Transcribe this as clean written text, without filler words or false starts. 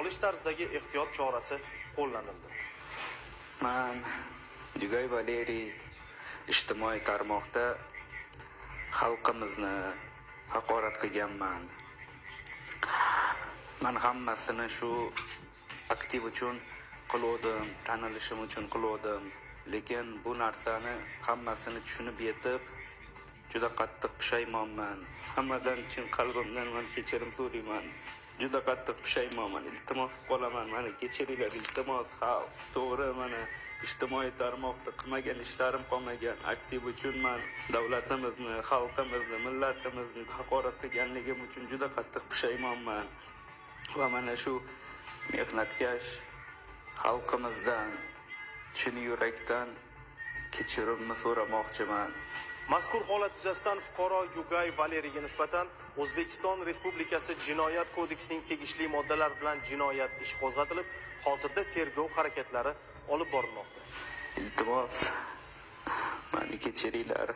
olish tarzidagi ehtiyot chorasi qo'llanildi. Man Yugay Valeriy ijtimoiy tarmoqda xalqimizni haqorat qilganman. Man hammasini shu aktiv uchun qiluvdim, tanilishim uchun qiluvdim. Lekin bu narsani hammasini tushunib yetib, juda qattiq pushaymonman. Hammadan chin qalbimdan man kechirim so'rayman. Juda qattiq pushaymonman. Iltimos qolaman, mani kechiringlar, iltimos, xalq. To'g'ri, mana ijtimoiy tarmoqda qilmagan ishlarim qolmagan. Aktiv uchun man davlatimizni, xalqimizni, millatimizni haqorat qilganligim uchun juda qattiq pushaymonman. Va mana shu mehnatkash xalqimizdan chin yurakdan kechirimni so'ramoqchiman. Mazkur holat yuzasidan fuqaro Yugay Valeriyga nisbatan O'zbekiston Respublikasi Jinoyat kodeksining tegishli moddalari bilan jinoyat ishi qo'zg'atilib, hozirda tergov harakatlari olib borilmoqda. Iltimos, mani kechiringlar.